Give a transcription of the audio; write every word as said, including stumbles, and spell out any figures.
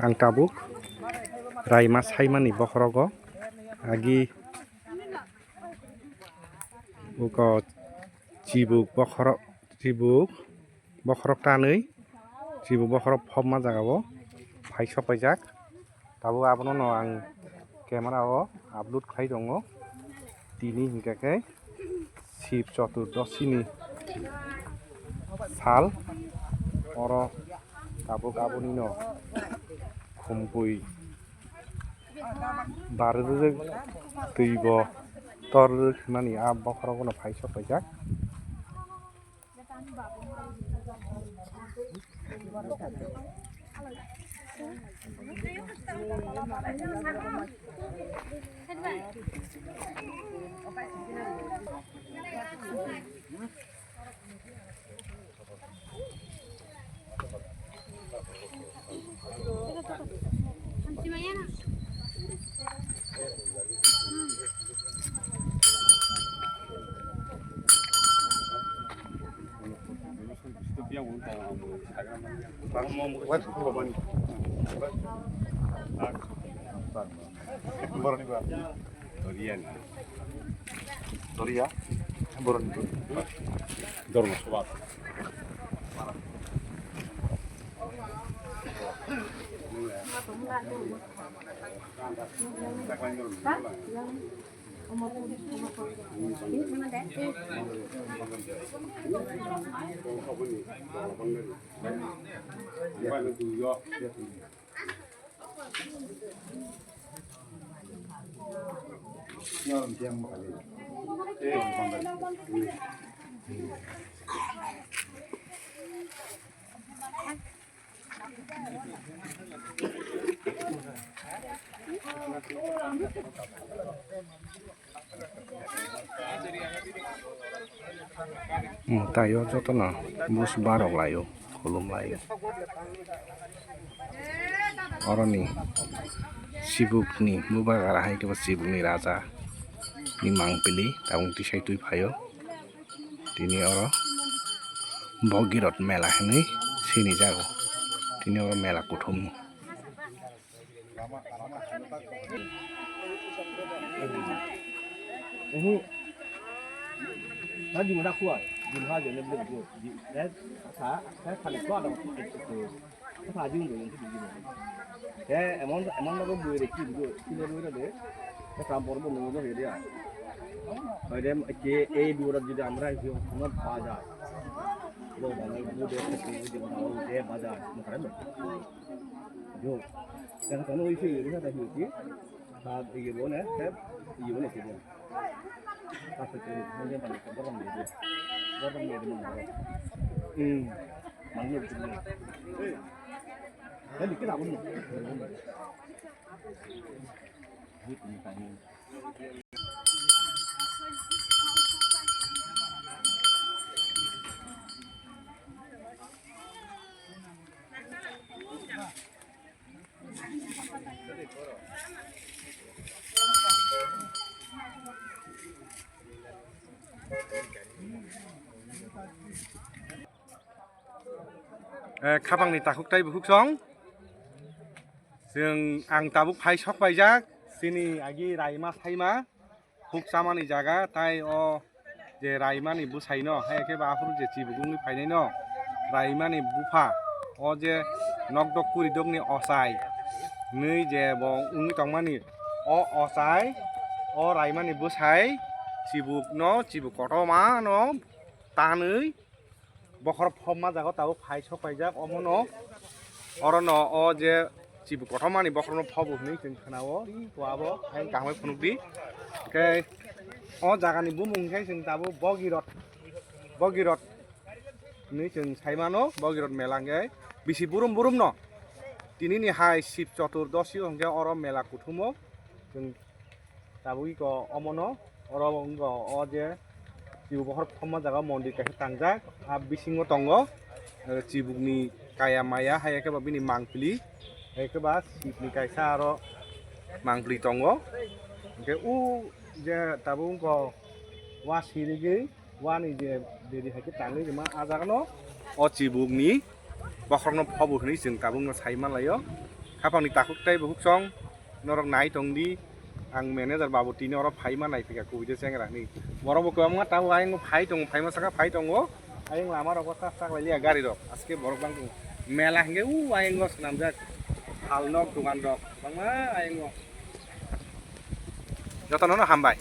Ang tabuk raima saimani bokhorogo agi uko chibuk bokhorok, chibuk bokhorok tanwi, chibuk bokhorok phobma jagao phai sok paijak. Tabuk abono no ang camera o upload khlai tongo. Tini hinkha khe Shib Chaturdoshi ni sal, oro tabuk aboni no khumpui barwi rwjak, twi bo tor rwjak hinmani a bokhorok no phai sok paijak. Doria, boroni. Dormo soba. Hmm, tai o jotono busu barok lai o, khulum lai o. Oroni chibukni bubagra hai khe bo chibukni raja ni mangpili tabuk tisai twi phaio. Tini oro Bhogirot mela hinwi sinijago. Tini oro mela kuthum. Te emon, emon logo bui re ki bujo, ki le bui re de. Te kam bor bo nungo no hede ya. Oi de ke ei bui re jodi amra ki no bajar. Lo ba nai bu de ke de ba de bajar. Mo kare mo. Jo. Te ka no isi ri ka ta hi ki. Ka ye bo ne, te ye bo ne ke de. Eh, khapangni takhuk tai bukhuk song. Chwng, ang tabuk phai sok paijak. Chini agi raima saima. Huk chamani jaga, tai o je raimani bwsai no, hai khe ba aphuru je chibuk wngwi phainai no, raimani bupha, o je nokdok kuri dokni ochai nwi je bo wngwi tongmani, o ochai, o raimani bwsai chibuk no, chibuk kotorma no tanwi, bokhorok phobma jaga tabuk phai sok paijak, omono orono o je chibuk kotormani bokhorokno phobo hinwi chwng khna-o, to abo hai kaham phunukdi. Hwnkhe o jagani bumung khe chwng tabuk Bogirot, Bogirot hinwi chwng sai mano, Bogirot mela hwnkhe bisi burum burumno tinini hai Shib Chaturdoshi hwnkhe oro mela kuthumo chwng Tabuk iko omono oro wngkha o je chibuk bokhorok phobma jaga o mondir kaisa tangjak, a bisingo tongo, eh, chibukni kaya maya, hai khe ba bini mangpili, hai khe ba sibni kaisa aro mangpili tongo. Hwnkhe o Je tabuk wngkha wa sirigwi wani je bedi hai khe tangwi rima ah jaga no o chibuk ni bokhorok no phobu hwnwi chwng tabuk no sai manlai o. Khapang ni takhuk tei bukhuk song norok nai tong di. Ang manager babu tini oro phai ma nai phika kubui de chengra hwnwi. Borok bo kwbangma tabuk ayang phai tongo, phai ma saka phai tongo. Ayang lama rok o tak tak lai liya gari rok. Aske borok bang tongo. Mela hingke u ayang o swnamjak. Hal nok dogan rok bangma ayang o. Jotono no hambai.